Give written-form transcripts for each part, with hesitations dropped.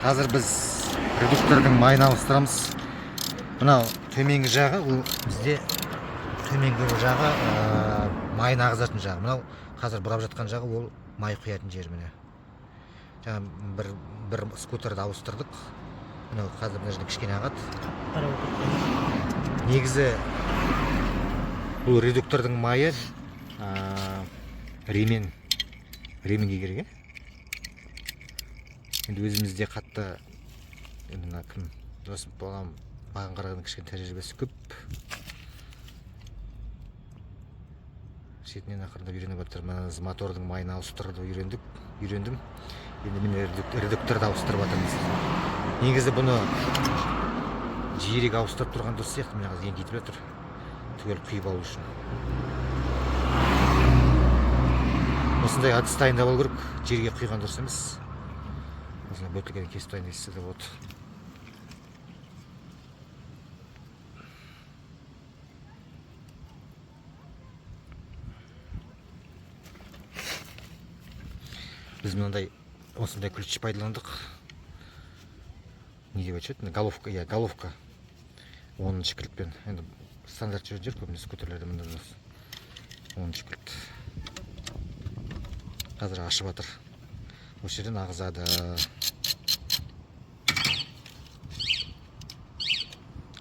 Қазір біз редуктордың майын ауыстырамыз. Мынау төменгі жағы, ол бізде төменгі жағы майын ағызатын жағы. Мынау қазір бұрап жатқан жағы, ол май құятын жер міне. Жаңа бір скутерді ауыстырдық. Мынау қазір мына жерде кішкене ағады. Қап-қара болып кеткен. Негізі бұл редуктордың майы ременге керек, иә? Енді өзімізде қатты, енді мына кім досым балам маған қарағанда кішкене тәжірибесі көп. Шетінен ақырындап үйреніп жатыр. Мына мотордың майын ауыстыруды үйрендім. Енді міне редукторды ауыстырып жатырмыз. Негізі бұны жиірек ауыстырып тұрған дұрыс сияқты. Мына қазір еңкейтіп жатыр түгел құйып алу үшін. Осындай ыдыс дайындап алу керек, жерге құйған дұрыс емес. Осындай бөтелкені кесіп дайындап істесе де болады. Біз мынандай осындай ключ пайдаландық. Не деп айтушы еді? Головка, иә, головка. 10-шы кілтпен. Енді стандарт жер көбіне скутерлерде мындай осы. 10-шы кілт. Қазір ашып жатыр. Осы жерден ағызады.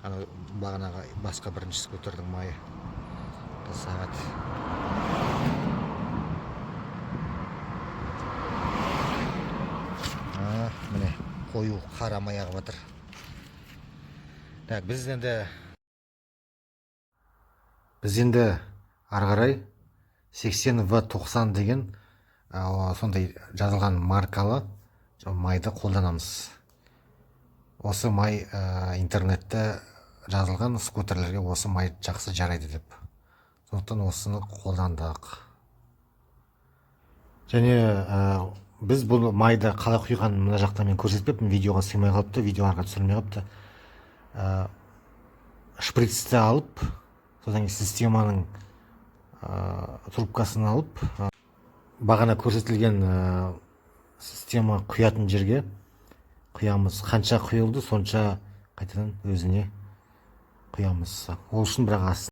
Анау бағанағы басқа бірінші скутердің майы. Сағат. Міне қою қара май ағып жатыр. Так, біз енді ары қарай сексен в тоқсан деген, сондай жазылған маркалы майды қолданамыз. Осы май, интернетте жазылған скутерлерге осы май жақсы жарайды деп. Сондықтан осыны қолдандық. Және, біз бұл майды қалай құйғанын мына жақта мен көрсетпеппін, видеоға сыймай қалыпты, видео арға түсірілмей қалыпты. Шприцті алып, содан кейін системаның, трубкасын алып, бағана көрсетілген, система құятын жерге құямыз. Қанша құйылды, сонша қайтадан өзіне құямыз. Ол үшін бірақ